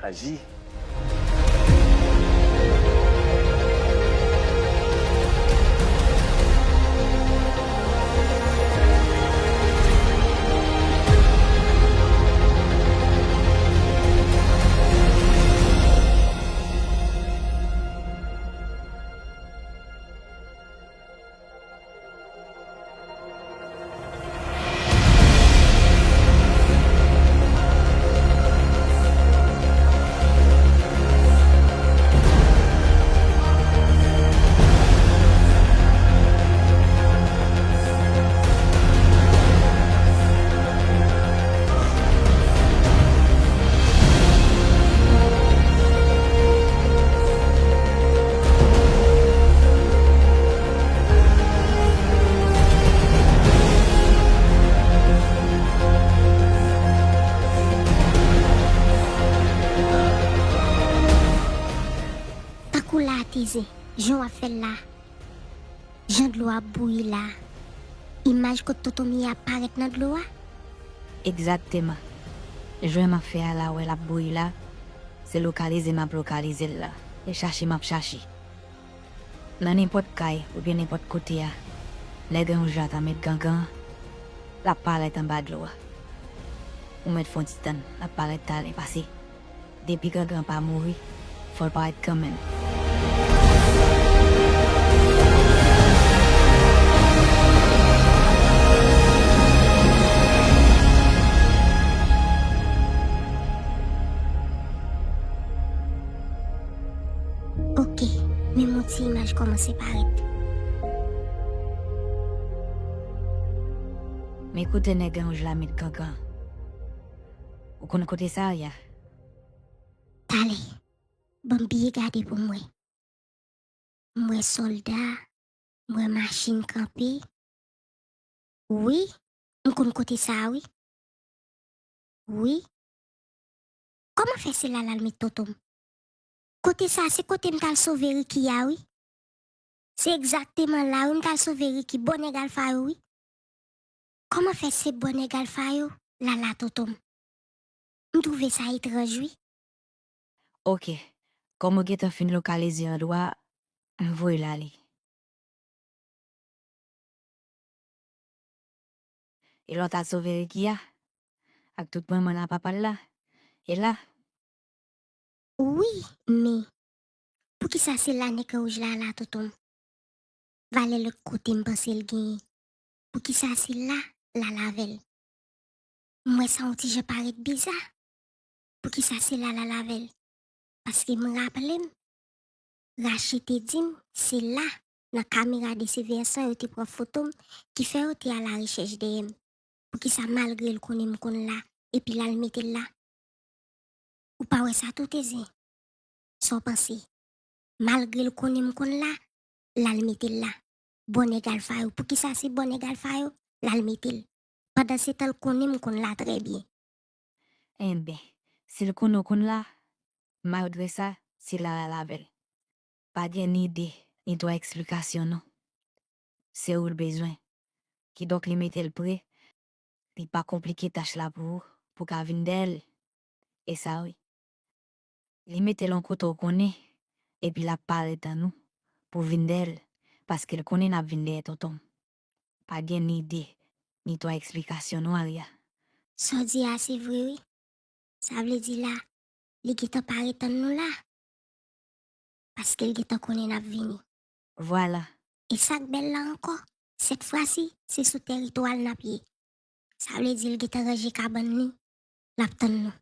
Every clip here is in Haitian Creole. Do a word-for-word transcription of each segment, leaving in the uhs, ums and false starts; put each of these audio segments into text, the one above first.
Aji. Tankou la a Tezin, jan w ap fè l la, jan dlo a ap bouyi la, imaj kot tonton m ye ap parèt nan dlo a? Egzakteman. Jan m ap fè a la, w wè l ap bouyi la, se lokalize m ap lokalize l la, e chache m ap chache. Nan nenpòt kay oubyen nenpòt kote a, nèg an wouj la ta met gangan, l ap parèt anba dlo a. Ou mèt fè yon ti tann, l ap parèt talè, pase depi gangan pa mouri, fò l parèt kanmenm. Ok, menm yon ti imaj kòmanse parèt. Men kote nèg an wouj la met gangan. Ou konn kote sa ye a? Talè, ban m byen gade pou m wè. M wè sòlda, m wè machin kanpe. Wi, m konn kote sa a wi. Wi. Kòman fè se la l al met tonton m? Kote sa a se kote m t al sove Ricky a wi. Se egzakteman la wi m t al sove Ricky, bò nèg Alfa yo wi. Kòman fè se bò nèg Alfa yo l al la tonton m? M twouve sa etranj wi. Ok, kòm ou gentan fin lokalize andwa a, voye l ale. E lè w t al sove Ricky a, ak tout manman l ak papa l la, e la? Wi, men poukisa se la nèg an wouj la al la tonton m? Valè lòt kote m panse l genyen. Poukisa se la l al avè l? M wè sa yon ti jan parèt biza. Poukisa se la l al avè l? Paske m raple m, Rachi te di m se la, nan kamera de siveyans lan, yo te pran foto m, ki fè yo te alarechèch dèyè m. Poukisa, malgre l konnen m konn la, epi l al mete l la? Ou pa wè sa tou, Tezin? Sa w panse? Malgre l konnen m konn la, l al mete l la. Bò nèg Alfa yo. Poukisa se bò nèg Alfa yo l al mete l? Pandansetan l konnen m konn la trè byen. Enben, si l konnen w konn la, malgre sa, se la l al avè l. Pa gen ni de, ni twa eksplikasyon non. Se ou l bezwen. Kidonk li mete l pre, li pa konplike tach la pou ou, pou w ka vin dèyè l. E sa wi. Li mete l yon kote w konnen, epi l ap parèt ann ou, pou w vin dèyè l, paske l konnen n ap vin dèyè tonton m. Pa gen ni de, ni twa eksplikasyon non, Arya. Sa w di a se vre wi. Sa vle di la, li gentan parèt ann nou la. Paske l gentan konnen n ap vini. Vwala. E sa k bèl la ankò, sèt fwa si, se sou tèritwa l n ap ye. Sa vle di l gentan ranje kabann li, l ap tann nou.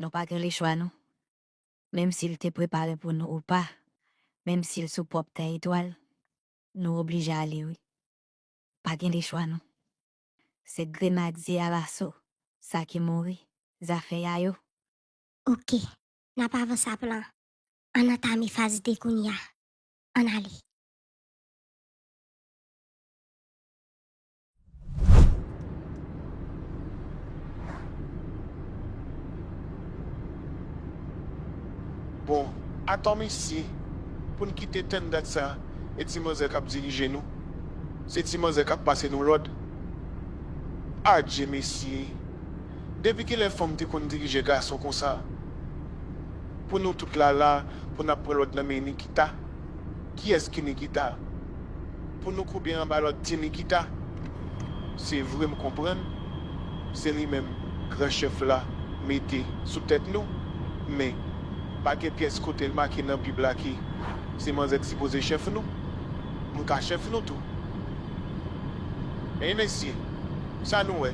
Nou pa gen lechwa non. Menm si l te prepare pou nou ou pa, menm si l sou pwòp tèritwa l, nou oblije ale wi. Pa gen lechwa non. Se Grenadye Alaso, sa ki mouri, zafè a yo. Ok, n ap avanse a plan. Ann antame faz de kounye a. Ann ale. Bon, atann mesye, pou n kite tèndat sa e ti manzè k ap dirije nou. Se ti manzè k ap pase nou lòd. Adje mesye! Depi kilè fanm te konn dirije gason konsa? Pou nou tout la la, pou n ap pran lòd nan men Nikita. Kiyès ki Nikita? Pou nou koube anba lòd ti Nikita. Se vre, m konprann, se li menm gran chèf la mete sou tèt nou, men pa gen pyès kote l make nan Bib la ke se manzè k sipoze chèf nou. M ka chèf nou tou. Men mesye, sa nou wè?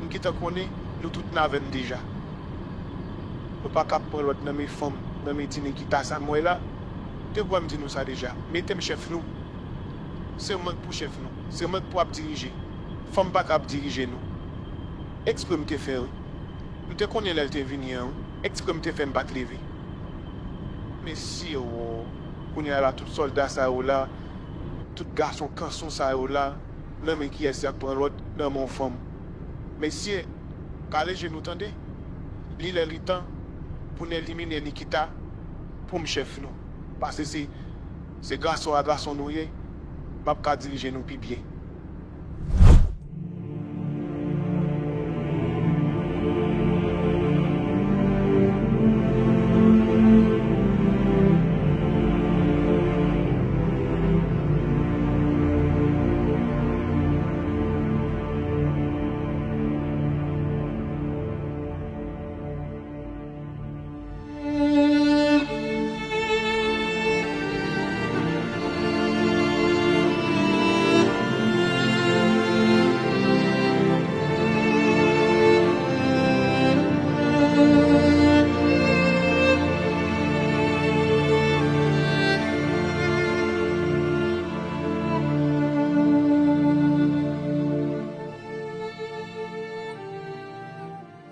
M gentan konnen nou tout n avè m deja. Nou pa ka ap pran lòd nan men fanm, nan men ti Nikita sa m wè la. Te kwè m di nou sa deja. Mete m chèf nou. Se mwen k pou chèf nou. Se mwen k pou ap dirije. Fanm pa ka ap dirije nou. Eksprè m te fè, wi. M te konnen lè l te vini an, wi. Eksprè m te fè m pa t leve. Mesye, wo, kounye a la, tout sòlda sa yo la, tout gason kanson sa yo la, nan men kiyès y ap pran lòd? Nan men yon fanm. Mesye, kale je nou tande. Li lè li tan pou n elimine Nikita pou m chèf nou. Paske se, se gason a gason nou ye, m ap ka dirije nou pi byen.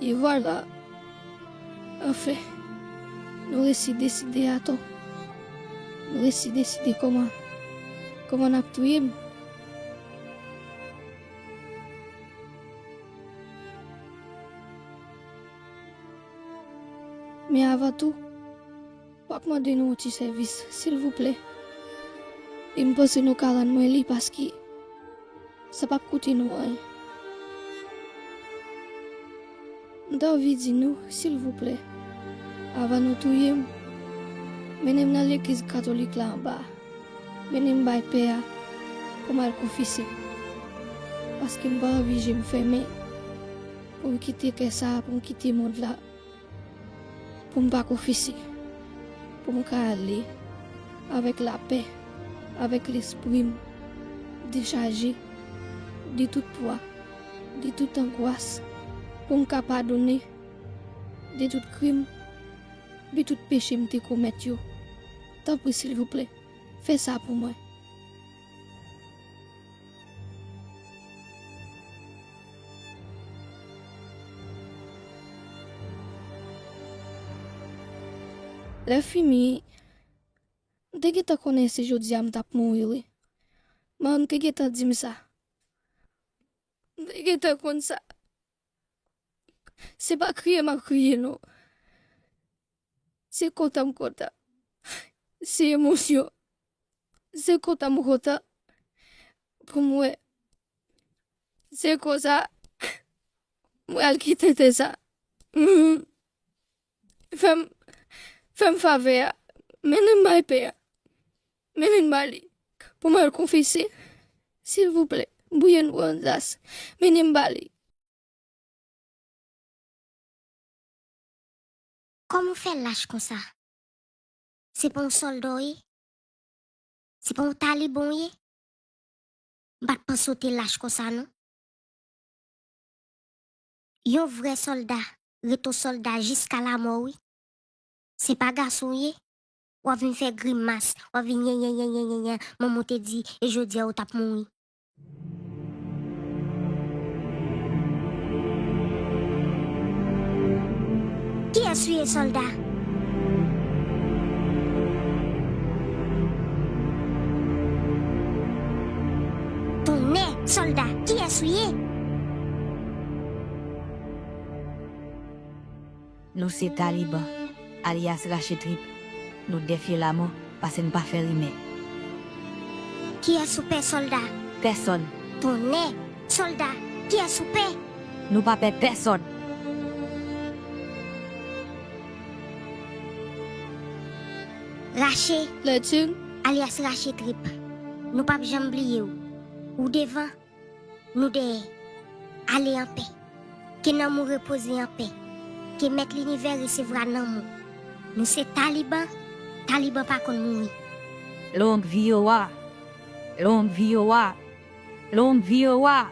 E vwala. Anfen, nou resi deside atò. Nou resi deside kòman, kòman n ap touye m. Men avan tou, m ap mande nou yon ti sèvis, silvouplè. E m panse nou ka rann mwen li paske sa p ap koute nou anyen. M ta anvi di nou, silvouplè, avan nou touye m, mennen m nan legliz katolik la anba a. Mennen m bay pè a pou m al konfese. Paske m pa anvi je m fèmen, pou m kite kè sa a, pou m kite mond la. Pou m pa konfese, pou m ka ale avèk lapè, avèk lespri m dechaje de tout pwa, de tout angwas, pou m ka padone de tout krim, de tout peche m te komèt yo. Tanpri, silvouplè, fè sa pou mwen. Lè fini, m te gentan konnen se jodi a m t ap mouri, wi. Manman m te gentan di m sa. M te gentan konn sa. Se pa kriye m ap kriye, non. Se kontan m kontan. Se emosyon. Se kontan m kontan pou m wè. Se konsa m pral kite tè sa. Fè m, fè m favè a. Mennen m bay pè a. Mennen m ba li. Pou m al konfese. Silvouplè, Brian Wanzas. Mennen m ba li. Kòman w fè lach konsa? Se pa yon sòlda w ye? Se pa yon taliban w ye? M pa t panse w te lach konsa, non. Yon vrè sòlda ret yon sòlda jiska lamò, wi. Se pa gason w ye? W ap vin fè grimas, w ap vin yenyenyenyenyenyen, manman w te di, e jodi a ou t ap mouri. Kiyès ou ye, sòlda? Tonnè, sòlda, kiyès ou ye? Nou se Taliban, alyas Rache Trip. Nou defye lamò, pase n pa fè rimè. Kiyès ou pè, sòlda? Pèsonn. Tonnè! Sòlda, kiyès ou pè? Nou pa pè pèsonn! Rache, Lètin, alyas Rache Trip. Nou p ap janm bliye w. Ou devan, nou dèyè. Ale anpè. Ke nanm ou repoze anpè. Ke Mèt Linivè resevwa nanm ou. Nou se Taliban, Taliban pa konn mouri. Longue vie au roi. Longue vie au roi. Longue vie au roi.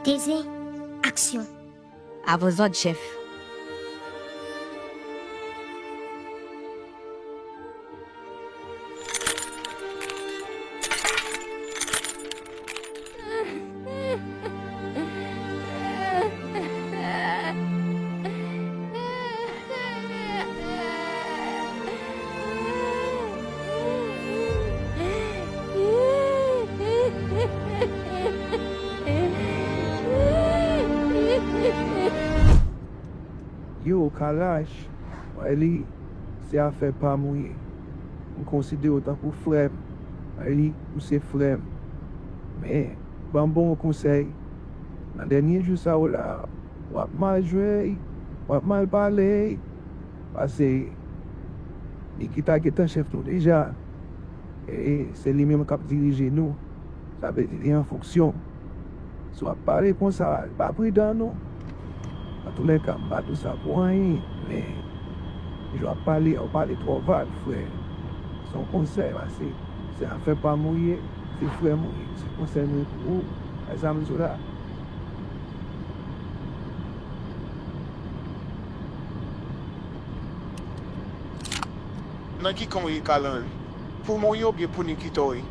Tezin, aksyon. A vos ordres, chef. Yo, Kalash, wè li, se afè pa m ou ye. M konsidere w tankou frè m. Wè li, ou se frè m. Men, ban m ba w yon konsèy. Nan dènye jou sa yo la, w ap mal jwe, w ap mal pale, paske Nikita gentan chèf nou deja. E se li menm k ap dirije nou. Sa vle di li an fonksyon. Si w ap pale konsa, li pa pridan non. Antoulèka, m pa di w sa pou anyen, men jan w ap pale a, w pale twò vag, frè. Se yon konsèy, paske se afè pa m ou ye, se frè m ou ye. Se konsèy mwen pou ou, wè sa m di w la. Nan ki kan w ye, Kalanri? Pou mwen w ye oubyen pou Nikita w ye?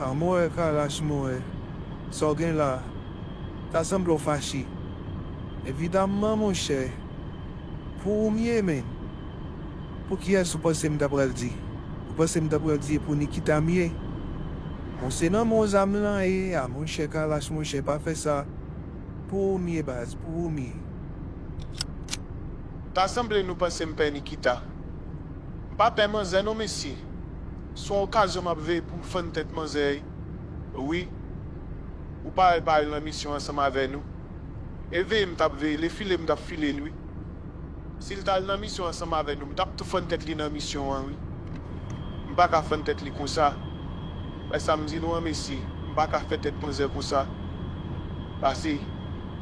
A, mwen wè, Kalash, mwen wè. Sa w gen la? Ta sanble w fache. Evidamman, monchè. Pou ou m ye, menn. Pou kiyès ou panse m ta pral di? Ou panse m ta pral di e pou Nikita m ye? Bon, se nan men w zam lan ye a, monchè Kalash, monchè, pa fè sa. Pou ou m ye, baz, pou ou m ye. Ta sanble nou panse m pè Nikita. M pa pè manzè non, mesye. Se yon okazyon m ap veye pou m fann tèt manzè, wi. Ou parèt pa al nan misyon ansanm avè nou. E veye m t ap veye l, e file m t ap file l, wi. Si l t al nan misyon ansanm avè nou, m t ap tou fann tèt li nan misyon an, wi. M pa ka fann tèt li konsa. Wè sa m di nou an, mesye, m pa ka fè tèt manzè konsa. Paske,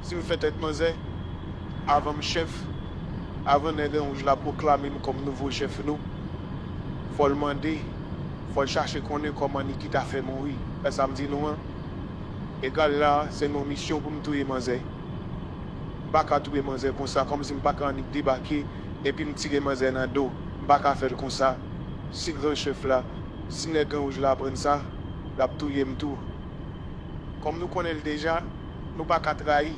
si m fè tèt manzè, avan m chèf, avan nèg an wouj la pwoklame m kòm nouvo chèf nou, fò l mande, fò l chache konnen kòman Nikita fè mouri. Wè sa m di nou an? Egal la, se yon misyon pou m touye manzè. M pa ka touye manzè konsa, kòmsi m pa ka annik debake, epi m tire manzè nan do. M pa ka fè l konsa. Si gran chèf la, si nèg an wouj la aprann sa, l ap touye m tou. Kòm nou konnen l deja, nou pa ka trayi.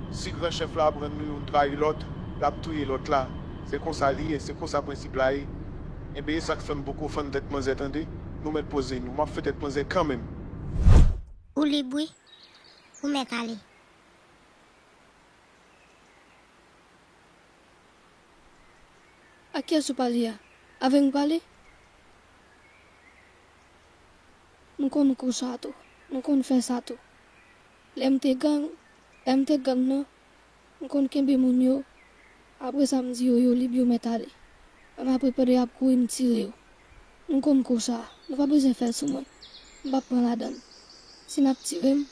Si gran chèf la aprann nou youn trayi lòt, l ap touye lòt la. Se konsa li ye, se konsa prensip la ye. Enben, e sa k fè m poko fann tèt manzè, tande. Nou mèt poze nou. M ap fè tèt manzè kanmenm. Ou lib wi. Ou mèt ale. Ak kiyès ou pale a? Avè m ou pale? M konn konsa tou. M konn fè sa tou. Lè m te gang, lè m te gang nan, m konn kenbe moun yo. Apre sa, m di yo, yo lib, yo mèt ale. Ann apre, pandan y ap kouri, m tire yo. M konn konsa. Nou pa bezwen fè l sou mwen. M p ap pran ladan l. Si n ap tire m,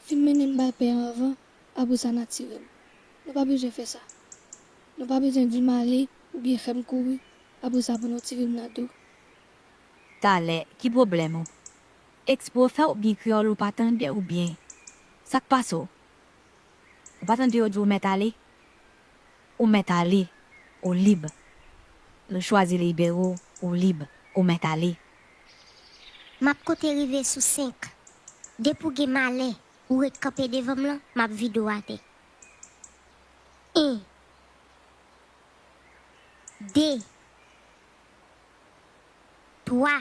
fin mennen m bay pè an anvan, apre sa, n a tire m. Nou pa bezwen fè sa. Nou pa bezwen di m ale oubyen fè m kouri, apre sa, pou nou tire m nan do. Talè, ki pwoblèm ou? Eksprè w fè w byen kreyòl ou pa tande oubyen? Sa k pase w? Ou pa tande yo di w mèt ale? Ou mèt ale. Ou lib. Nou chwazi libere w. Ou lib. Ou mèt ale. M ap konte rive sou senk. Depi w gen malè, ou ret kanpe devan m lan, m ap vide w atè. En. De. Twa.